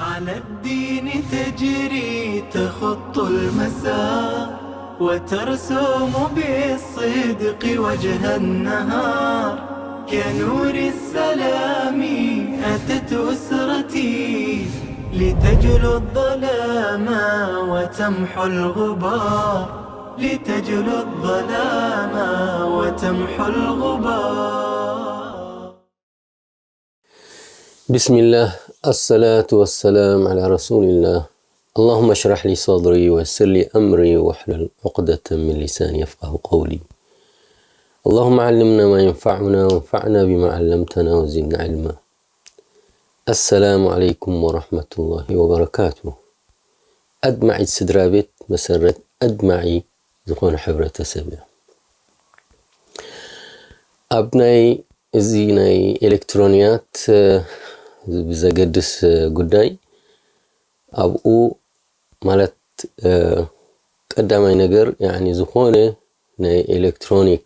على الدين تجري تخط المسار، وترسم بالصدق وجه النهار. كنور السلام أتت أسرتي، لتجلو الظلام وتمحو الغبار، لتجلو الظلام وتمحو الغبار. بسم الله، الصلاة والسلام على رسول الله. اللهم اشرح لي صدري ويسر لي أمري واحلل عقدة من لساني يفقه قولي. اللهم علمنا ما ينفعنا وانفعنا بما علمتنا وزدنا علما. السلام عليكم ورحمة الله وبركاته. ኣድማዒት ስድራ ቤት መሰረት ኣድማዒ ዝኾነ ሕብረተሰብ እያ። ኣብ ናይ እዚ ናይ ኤሌክትሮንያት ብዘገድስ ጉዳይ ኣብኡ ማለት ቀዳማይ ነገር ያኒ ዝኾነ ናይ ኤሌክትሮኒክ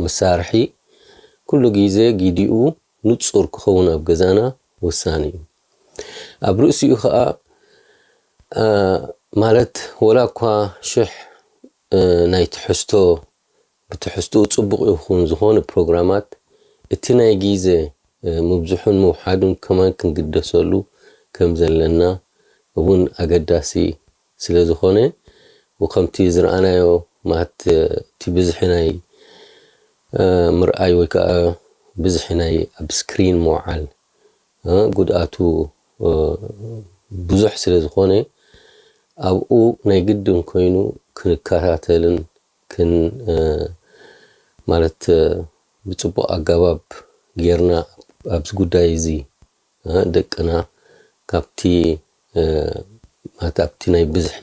መሳርሒ ኩሉ ግዜ ጊዲኡ ንጹር ክኸውን ኣብ ገዛና ወሳኒ እዩ። ኣብ ርእሲኡ ኸኣ ማለት ወላ እኳ ሽሕ ናይ ትሕዝቶ ብትሕዝትኡ ጽቡቕ ይኹን ዝኾነ ፕሮግራማት እቲ ናይ ግዜ ምብዝሑን ምውሓዱን ከማን ክንግደሰሉ ከም ዘለና እውን ኣገዳሲ ስለ ዝኾነ፣ ወከምቲ ዝረኣናዮ ማለት እቲ ብዝሒ ናይ ምርኣይ ወይ ከዓ ብዝሒ ናይ ኣብ ስክሪን ምውዓል ጉድኣቱ ብዙሕ ስለ ዝኾነ ኣብኡ ናይ ግድን ኮይኑ ክንከታተልን ክን ማለት ብፅቡቕ ኣገባብ ጌርና ኣብዚ ጉዳይ እዚ ደቅና ካብቲ ማለት ኣብቲ ናይ ብዝሒ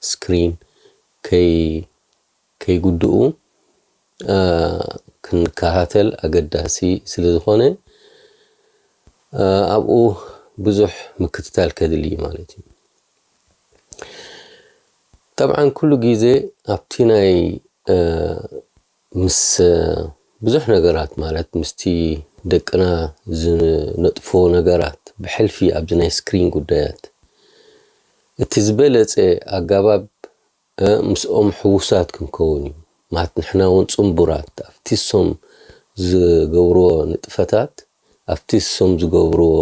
ስክሪን ከይጉድኡ ክንከታተል ኣገዳሲ ስለ ዝኾነ ኣብኡ ብዙሕ ምክትታል ከድሊ እዩ ማለት እዩ። ጠብዓን ኩሉ ግዜ ኣብቲ ናይ ምስ ብዙሕ ነገራት ማለት ምስቲ ደቅና ዝነጥፎ ነገራት ብሕልፊ ኣብዚ ናይ ስክሪን ጉዳያት እቲ ዝበለፀ ኣጋባብ ምስኦም ሕዉሳት ክንከውን እዩ። ማለት ንሕና እውን ፅንቡራት ኣብቲ እሶም ዝገብርዎ ንጥፈታት ኣብቲ እሶም ዝገብርዎ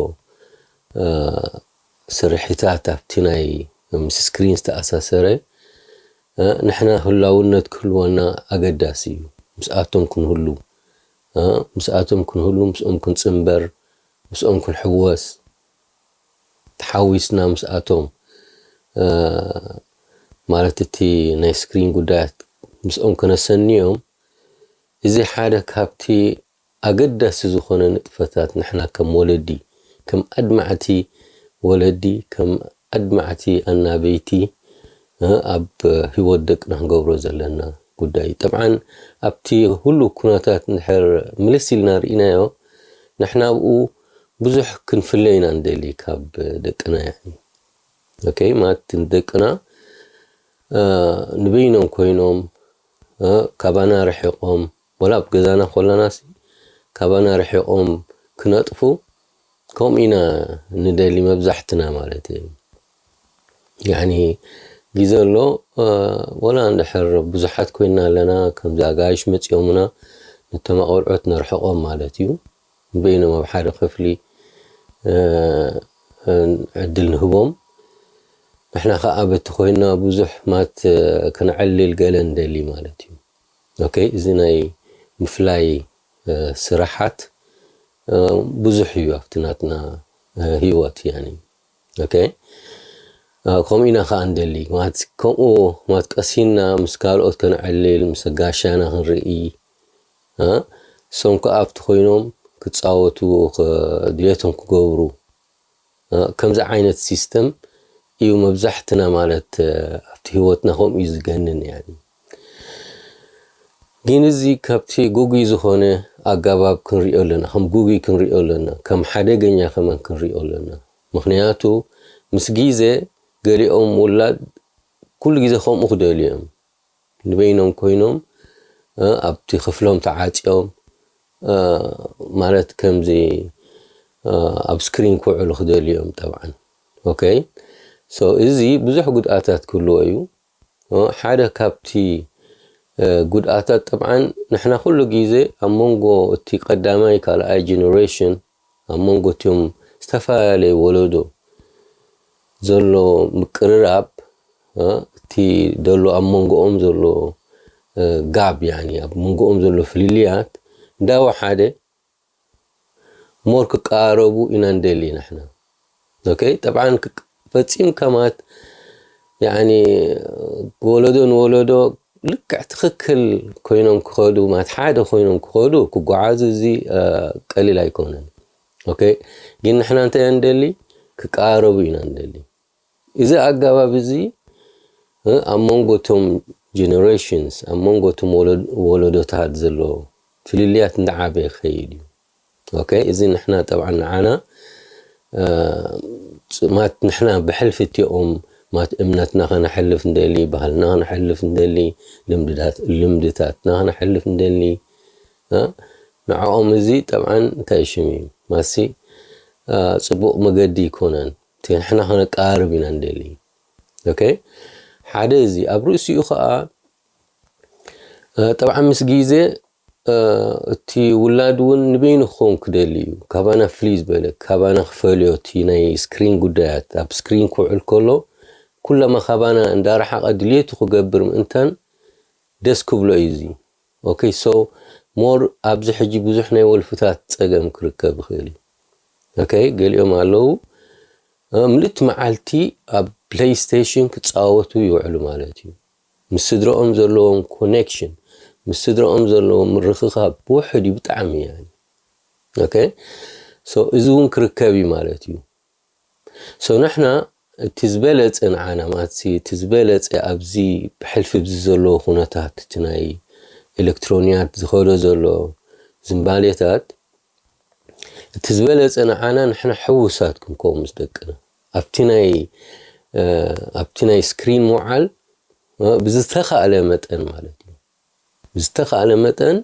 ስርሒታት ኣብቲ ናይ ምስ ስክሪን ዝተኣሳሰረ ንሕና ህላውነት ክህልወና ኣገዳሲ እዩ። ምስኣቶም ክንህሉ ምስኣቶም ክንህሉ ምስኦም ክንፅንበር ምስኦም ክንሕወስ ተሓዊስና ምስኣቶም ማለት እቲ ናይ ስክሪን ጉዳያት ምስኦም ከነሰንዮም እዚ ሓደ ካብቲ ኣገዳሲ ዝኾነ ንጥፈታት ንሕና ከም ወለዲ ከም ኣድማዕቲ ወለዲ ከም ኣድማዕቲ ኣናበይቲ ኣብ ህይወት ደቅና ክንገብሮ ዘለና ጉዳይ እዩ። ጠብዓን ኣብቲ ሁሉ ኩነታት እንድሕር ምልስ ኢልና ርኢናዮ ንሕና ኣብኡ ብዙሕ ክንፍለ ኢና ንደሊ ካብ ደቅና ያኒ ኦኬ ማለት ንደቅና ንበይኖም ኮይኖም ካባና ርሒቆም ወላ ኣብ ገዛና ኮለናሲ ካባና ርሒቆም ክነጥፉ ከምኡ ኢና ንደሊ መብዛሕትና ማለት እዩ። ያኒ ግዜ ኣሎ ወላ እንድሕር ብዙሓት ኮይና ኣለና ከምዚ ኣጋይሽ መፂኦምና ነቶም ኣቆልዑት ነርሕቆም ማለት እዩ። በይኖም ኣብ ሓደ ክፍሊ ዕድል ንህቦም ንሕና ከዓ በቲ ኮይና ብዙሕ ማት ከነዕልል ገለ ንደሊ ማለት እዩ። ኦኬ እዚ ናይ ምፍላይ ስራሓት ብዙሕ እዩ ኣብቲ ናትና ህይወት ያኒ ኦኬ ከምኡ ኢና ከዓ ንደሊ ማለት ከምኡ ማለት ቀሲና ምስ ካልኦት ከነዕልል ምስ ጋሻና ክንርኢ እሶም ከዓ ኣብቲ ኮይኖም ክፃወቱ ድሌቶም ክገብሩ ከምዚ ዓይነት ሲስተም እዩ መብዛሕትና ማለት ኣብቲ ህይወትና ከምኡ እዩ ዝገንን ያኒ ግን እዚ ካብቲ ጉጉይ ዝኾነ ኣጋባብ ክንሪኦ ኣለና ከም ጉጉይ ክንሪኦ ኣለና ከም ሓደገኛ ከማን ክንሪኦ ኣለና ምኽንያቱ ምስ ግዜ ገሊኦም ውላድ ኩሉ ግዜ ከምኡ ክደልዩ እዮም ንበይኖም ኮይኖም ኣብቲ ክፍሎም ተዓፅዮም ማለት ከምዚ ኣብ ስክሪን ክውዕሉ ክደልዩ እዮም ጠብዓን። ኦኬ፣ ሶ እዚ ብዙሕ ጉድኣታት ክህልዎ እዩ። ሓደ ካብቲ ጉድኣታት ጠብዓን ንሕና ኩሉ ግዜ ኣብ መንጎ እቲ ቀዳማይ ካልኣይ ጀነሬሽን ኣብ መንጎ እቲኦም ዝተፈላለዩ ወለዶ ዘሎ ምቅርራብ እቲ ደሎ ኣብ መንጎኦም ዘሎ ጋብ ያኒ ኣብ መንጎኦም ዘሎ ፍልልያት እንዳወሓደ ሞር ክቀራረቡ ኢና ንደሊ ንሕና። ኦኬ፣ ጠብዓን ፈጺምካ ማለት ያኒ ወለዶ ንወለዶ ልክዕ ትኽክል ኮይኖም ክኸዱ ማለት ሓደ ኮይኖም ክኸዱ ክጓዓዙ እዚ ቀሊል ኣይኮነን። ኦኬ፣ ግን ንሕና እንታይ ኢና ንደሊ? ክቀራረቡ ኢና ንደሊ። እዚ ኣገባብ እዚ ኣብ መንጎ እቶም ጀነሬሽንስ ኣብ መንጎ እቶም ወለዶታት ዘሎ ፍልልያት እንዳዓበየ ክኸይድ እዩ። ኦኬ፣ እዚ ንሕና ጠብዓ ንዓና ማት ንሕና ብሕልፊ እቲኦም ማት እምነትና ከነሕልፍ እንደሊ፣ ባህልና ከነሕልፍ እንደሊ፣ ልምድታትና ከነሕልፍ እንደሊ ንዕኦም እዚ ጠብዓን እንታይ ሽም እዩ ማሲ ጽቡቕ መገዲ ይኮነን። እቲ ንሕና ከነቀራርብ ኢና እንደሊ። ኦኬ፣ ሓደ እዚ ኣብ ርእሲኡ ከዓ ጠብዓ ምስ ግዜ እቲ ውላድ እውን ንበይኑ ክኸውን ክደሊ እዩ። ካባና ፍልይ ዝበለ ካባና ክፈልዮ እቲ ናይ ስክሪን ጉዳያት ኣብ ስክሪን ክውዕል ከሎ ኩለማ ካባና እንዳረሓቐ ድልየቱ ክገብር ምእንታን ደስ ክብሎ እዩ እዚ። ኦኬ፣ ሶ ሞር ኣብዚ ሕጂ ብዙሕ ናይ ወልፍታት ጸገም ክርከብ ይኽእል እዩ። ኦኬ፣ ገሊኦም ኣለዉ ምልእቲ መዓልቲ ኣብ ፕሌይስቴሽን ክጻወቱ ይውዕሉ ማለት እዩ። ምስ ስድረኦም ዘለዎም ኮኔክሽን ምስ ስድረኦም ዘለዎም ምርኽኻብ ውሕድ እዩ ብጣዕሚ። ኦኬ፣ ሶ እዚ እውን ክርከብ እዩ ማለት እዩ። ሶ ንሕና እቲ ዝበለጸ ንዓና ማለት እቲ ዝበለጸ ኣብዚ ብሕልፊ ኣብዚ ዘለዎ ኩነታት እቲ ናይ ኤሌክትሮንያት ዝኸዶ ዘሎ ዝምባሌታት እቲ ዝበለጸ ንዓና ንሕና ሕውሳት ክንከውን ምስ ደቅና ኣብቲ ናይ ኣብቲ ናይ ስክሪን ምውዓል ብዝተኻእለ መጠን ማለት እዩ። ብዝተኻእለ መጠን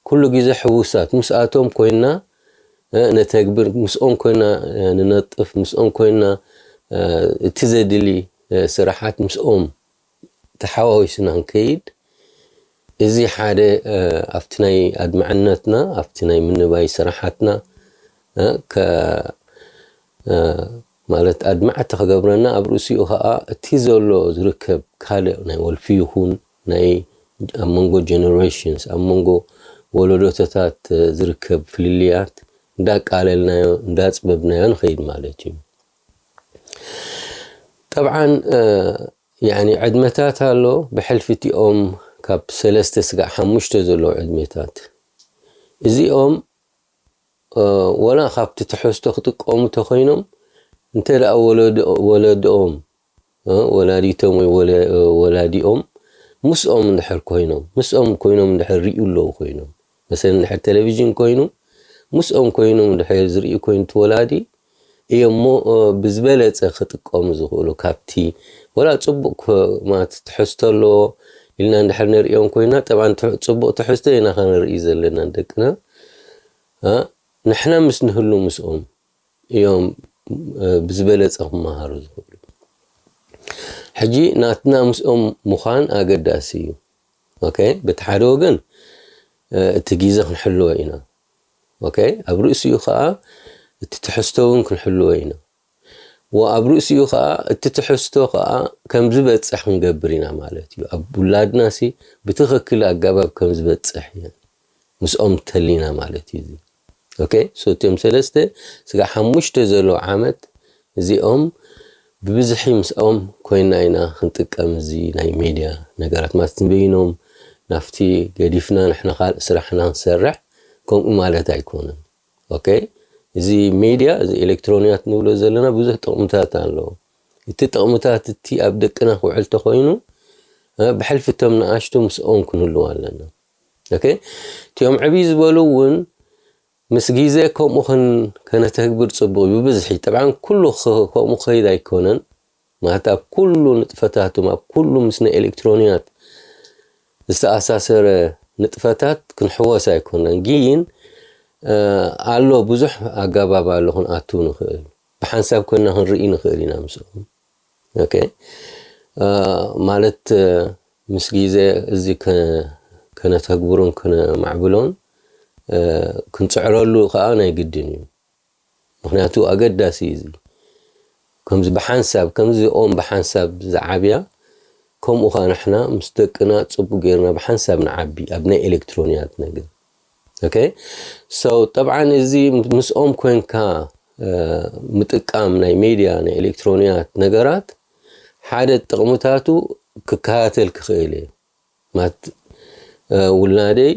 ኩሉ ግዜ ሕውሳት ምስኣቶም ኮይና ነተግብር፣ ምስኦም ኮይና ንነጥፍ፣ ምስኦም ኮይና እቲ ዘድሊ ስራሓት ምስኦም ተሓዋዊስና ንከይድ። እዚ ሓደ ኣብቲ ናይ ኣድማዕነትና ኣብቲ ናይ ምንባይ ስራሓትና ማለት ኣድማዕቲ ክገብረና ኣብ ርእሲኡ ከዓ እቲ ዘሎ ዝርከብ ካልእ ናይ ወልፊ ይኹን ናይ ኣብ መንጎ ጀነሬሽንስ ኣብ መንጎ ወለዶተታት ዝርከብ ፍልልያት እንዳቃለልናዮ እንዳጽበብናዮ ንኸይድ ማለት እዩ። ጠብዓን ያኒ ዕድመታት ኣሎ ብሕልፊ እቲኦም ካብ ሰለስተ ስጋዕ ሓሙሽተ ዘለዉ ዕድሜታት እዚኦም ወላ ካብቲ ትሕዝቶ ክጥቀሙ ተኮይኖም እንተ ደኣ ወለድኦም ወላዲቶም ወይ ወላዲኦም ምስኦም እንድሕር ኮይኖም ምስኦም ኮይኖም እንድሕር ሪኡ ኣለዉ ኮይኖም መሰለ እንድሕር ቴሌቪዥን ኮይኑ ምስኦም ኮይኖም እንድሕር ዝርኢ ኮይኑ እቲ ወላዲ እዮም እሞ ብዝበለፀ ክጥቀሙ ዝኽእሉ ካብቲ ወላ ፅቡቅ ማለት ትሕዝቶ ኣለዎ ኢልና እንድሕር ንሪኦም ኮይና ጠብዓ ፅቡቅ ትሕዝቶ ኢና ከነርኢ ዘለና ንደቅና ንሕና ምስ ንህሉ ምስኦም እዮም ብዝበለፀ ክመሃሩ ዝኽእሉ። ሕጂ ናትና ምስኦም ምዃን ኣገዳሲ እዩ። ኦኬ፣ በቲ ሓደ ወገን እቲ ግዜ ክንሕልዎ ኢና። ኦኬ፣ ኣብ ርእሲኡ ከዓ እቲ ትሕዝቶ እውን ክንሕልዎ ኢና። ወኣብ ርእሲኡ ከዓ እቲ ትሕዝቶ ከዓ ከም ዝበፅሕ ክንገብር ኢና ማለት እዩ። ኣብ ውላድና ሲ ብትኽክል ኣገባብ ከም ዝበፅሕ እየን ምስኦም ተሊና ማለት እዩ። ኦኬ፣ ሶ እቲኦም ሰለስተ ስጋዕ ሓሙሽተ ዘለዉ ዓመት እዚኦም ብብዝሒ ምስኦም ኮይና ኢና ክንጥቀም እዚ ናይ ሜድያ ነገራት ማለት ንበይኖም ናብቲ ገዲፍና ንሕና ካልእ ስራሕና ክንሰርሕ ከምኡ ማለት ኣይኮነን። ኦኬ፣ እዚ ሜድያ እዚ ኤሌክትሮንያት ንብሎ ዘለና ብዙሕ ጥቕምታት ኣለዎ። እቲ ጥቕምታት እቲ ኣብ ደቅና ክውዕል ተኮይኑ ብሕልፊ እቶም ንኣሽቱ ምስኦም ክንህልው ኣለና። ኦኬ፣ እቲኦም ዕብይ ዝበሉ እውን ምስ ግዜ ከምኡ ከነተግብር ፅቡቅ እዩ። ብብዝሒ ጠብዓን ኩሉ ከምኡ ክኸይድ ኣይኮነን። ማለት ኣብ ኩሉ ንጥፈታቶም ኣብ ኩሉ ምስ ናይ ኤሌክትሮንያት ዝተኣሳሰረ ንጥፈታት ክንሕወስ ኣይኮነን። ግን ኣሎ፣ ብዙሕ ኣገባብ ኣሎ ክንኣቱ ንኽእል። ብሓንሳብ ኮይና ክንርኢ ንኽእል ኢና ምስኦም። ኦኬ፣ ማለት ምስ ግዜ እዚ ከነተግብሮን ከነማዕብሎን ክንፅዕረሉ ከዓ ናይ ግድን እዩ። ምክንያቱ ኣገዳሲ እዩ። እዚ ከምዚ ብሓንሳብ ከምዚ ኦም ብሓንሳብ ዝዓብያ፣ ከምኡ ከዓ ንሕና ምስ ደቅና ፅቡቅ ገይርና ብሓንሳብ ንዓቢ ኣብ ናይ ኤሌክትሮንያት ነገር። ኦኬ፣ ሶ ጠብዓን እዚ ምስኦም ኮንካ ምጥቃም ናይ ሜድያ ናይ ኤሌክትሮንያት ነገራት ሓደ ጥቕምታቱ ክከታተል ክኽእል እየ። ማት ውላደይ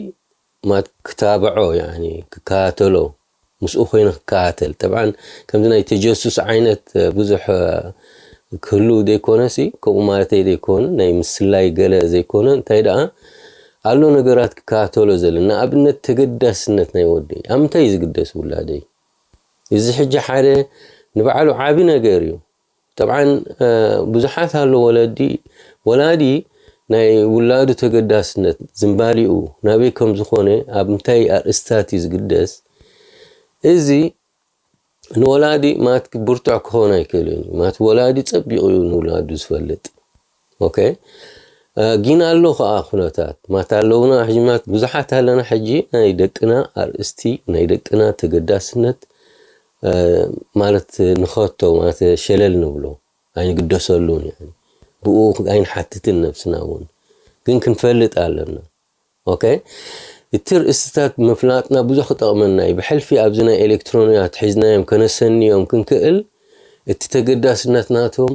ማት ክታብዖ፣ ያኒ ክከታተሎ፣ ምስኡ ኮይኑ ክከታተል። ጠብዓን ከምዚ ናይ ተጀሱስ ዓይነት ብዙሕ ክህሉ ዘይኮነሲ፣ ከምኡ ማለተይ ዘይኮነ፣ ናይ ምስላይ ገለ ዘይኮነ፣ እንታይ ደኣ ኣሎ ነገራት ክከታተሎ ዘለ። ንኣብነት ተገዳስነት ናይ ወደይ፣ ኣብ ምንታይ እዩ ዝግደስ ውላደይ? እዚ ሕጂ ሓደ ንባዕሉ ዓቢ ነገር እዩ። ጠብዓን ብዙሓት ኣሎ ወለዲ፣ ወላዲ ናይ ውላዱ ተገዳስነት ዝምባሊኡ ናበይ ከም ዝኾነ፣ ኣብ ምንታይ ኣርእስታት እዩ ዝግደስ። እዚ ንወላዲ ማት ብርቱዕ ክኸውን ኣይክእልን እዩ። ማት ወላዲ ጸቢቑ እዩ ንውላዱ ዝፈልጥ። ኦኬ፣ ግን ኣሎ ከዓ ኩነታት ማት ኣለውና ሕጂ ማት ብዙሓት ኣለና። ሕጂ ናይ ደቅና ኣርእስቲ፣ ናይ ደቅና ተገዳስነት ማለት ንኸቶ ማለት ሸለል ንብሎ፣ ኣይንግደሰሉን። ብኡ ኣይንሓትትን ነብስና እውን፣ ግን ክንፈልጥ ኣለና። ኦኬ፣ እቲ ርእስታት ምፍላጥና ብዙሕ ክጠቕመና እዩ። ብሕልፊ ኣብዚ ናይ ኤሌክትሮንያት ሒዝናዮም ከነሰንዮም ክንክእል፣ እቲ ተገዳስነት ናቶም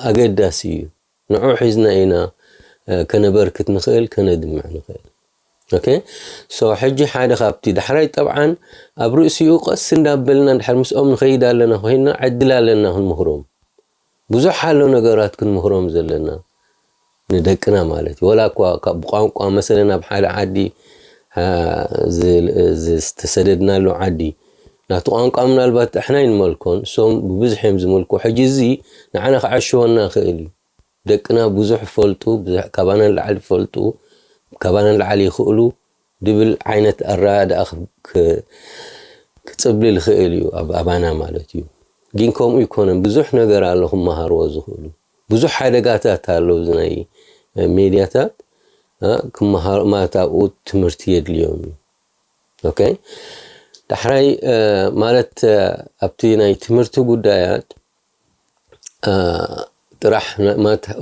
ኣገዳሲ እዩ። ንዑ ሒዝና ኢና ከነበርክት ንኽእል፣ ከነድምዕ ንኽእል። ኦኬ፣ ሶ ሕጂ ሓደ ካብቲ ዳሕራይ ጠብዓን ኣብ ርእሲኡ ቀስ እንዳበልና እንድሕር ምስኦም ንኸይድ ኣለና ኮይንና፣ ዕድል ኣለና ክንምህሮም። ብዙሕ ኣሎ ነገራት ክንምህሮም ዘለና ንደቅና ማለት እዩ። ወላ እኳ ካብ ብቋንቋ መሰለን ኣብ ሓደ ዓዲ ዝተሰደድናሉ ዓዲ ናቲ ቋንቋ ምናልባት ኣሕና ይንመልኮን፣ እሶም ብብዝሕ እዮም ዝመልኮ። ሕጂ እዚ ንዓና ክዓሽወና ይኽእል እዩ። ደቅና ብዙሕ ይፈልጡ፣ ካባና ንላዕሊ ይፈልጡ፣ ካባና ንላዕሊ ይኽእሉ ድብል ዓይነት ኣረዳድኣ ክፅብል ይኽእል እዩ ኣብ ኣባና ማለት እዩ። ግን ከምኡ ይኮነን፣ ብዙሕ ነገር ኣሎ ክመሃርዎ ዝኽእሉ። ብዙሕ ሓደጋታት ኣሎ እዚ ናይ ሜድያታት ክመሃር ማለት ኣብኡ ትምህርቲ የድልዮም እዩ። ኦኬ፣ ዳሕራይ ማለት ኣብቲ ናይ ትምህርቲ ጉዳያት ጥራሕ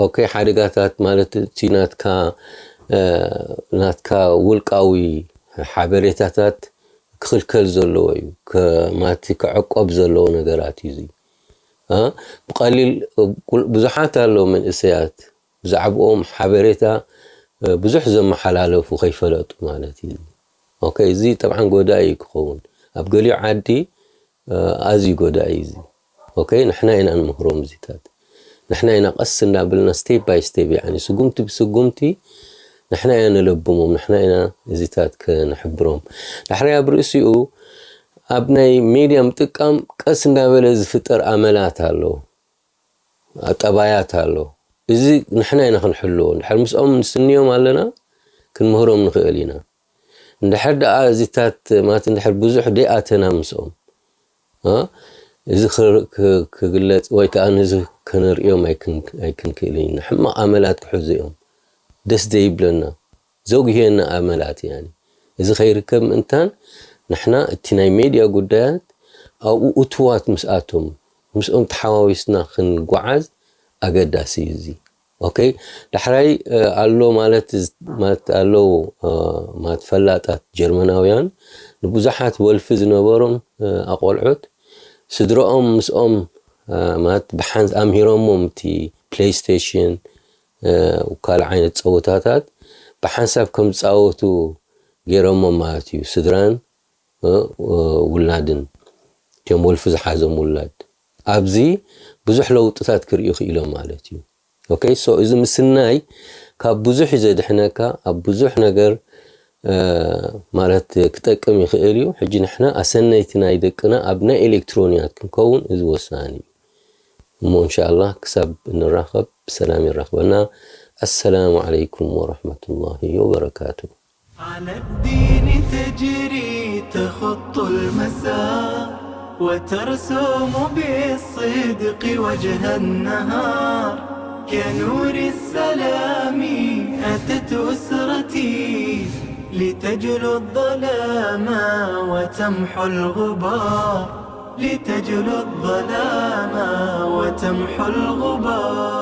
ኦኬ፣ ሓደጋታት ማለት እቲ ናትካ ናትካ ውልቃዊ ሓበሬታታት ክኽልከል ዘለዎ እዩ። ማቲ ክዕቆብ ዘለዎ ነገራት እዩ። እዚ ብቀሊል ብዙሓት ኣለዉ መንእሰያት ብዛዕባኦም ሓበሬታ ብዙሕ ዘመሓላለፉ ከይፈለጡ ማለት እዩ። ኦኬ፣ እዚ ጠብዓን ጎዳኢ እዩ ክኸውን። ኣብ ገሊኡ ዓዲ ኣዝዩ ጎዳኢ እዩ እዚ። ኦኬ፣ ንሕና ኢና ንምህሮም እዚታት። ንሕና ኢና ቀስ እንዳበልና ስቴፕ ባይ ስቴፕ፣ ያኒ ስጉምቲ ብስጉምቲ ንሕና ኢና ነለብሞም፣ ንሕና ኢና እዚታት ከነሕብሮም። ዳሕራይ ኣብ ርእሲኡ ኣብ ናይ ሜድያ ምጥቃም ቀስ እንዳበለ ዝፍጠር ኣመላት ኣሎ፣ ጠባያት ኣሎ። እዚ ንሕና ኢና ክንሕልዎ። እንድሕር ምስኦም ንስንዮም ኣለና፣ ክንምህሮም ንኽእል ኢና። እንድሕር ደኣ እዚታት ማለት እንድሕር ብዙሕ ደይኣተና ምስኦም እዚ ክግለጽ ወይ ከዓ ነዚ ከነርእዮም ኣይክንክእልን ኢና። ሕማቕ ኣመላት ክሕዙ እዮም። ደስ ዘይብለና ዘጉህየና ኣመላት፣ ያኒ እዚ ከይርከብ ምእንታን ንሕና እቲ ናይ ሜድያ ጉዳያት ኣብኡ እትዋት ምስኣቶም ምስኦም ተሓዋዊስና ክንጓዓዝ ኣገዳሲ እዩ። እዚ ኦኬ፣ ዳሕራይ ኣሎ ማለት ማለት ኣለዉ ማለት ፈላጣት ጀርመናውያን ንብዙሓት ወልፊ ዝነበሮም ኣቆልዑት ስድረኦም ምስኦም ማለት ብሓንስ ኣምሂሮሞም እቲ ፕሌይስቴሽን ካልእ ዓይነት ፀወታታት ብሓንሳብ ከም ዝፃወቱ ገይሮሞም ማለት እዩ። ስድራን ውላድን እቲኦም ወልፊ ዝሓዞም ውላድ ኣብዚ ብዙሕ ለውጥታት ክርእዩ ክኢሎም ማለት እዩ። ኦኬ፣ ሶ እዚ ምስናይ ካብ ብዙሕ እዩ ዘድሕነካ፣ ኣብ ብዙሕ ነገር ማለት ክጠቅም ይኽእል እዩ። ሕጂ ንሕና ኣሰነይቲ ናይ ደቅና ኣብ ናይ ኤሌክትሮንያት ክንከውን እዚ ወሳኒ እዩ። እሞ እንሻላ ክሳብ እንራኸብ ብሰላም ይራኽበና። ኣሰላሙ ዓለይኩም ወረሕመቱላሂ ወበረካቱ። على الدين تجري تخط المسار وترسم بالصدق وجه النهار. كنور السلام أتت أسرتي لتجلو الظلام وتمحو الغبار، لتجلو الظلام وتمحو الغبار.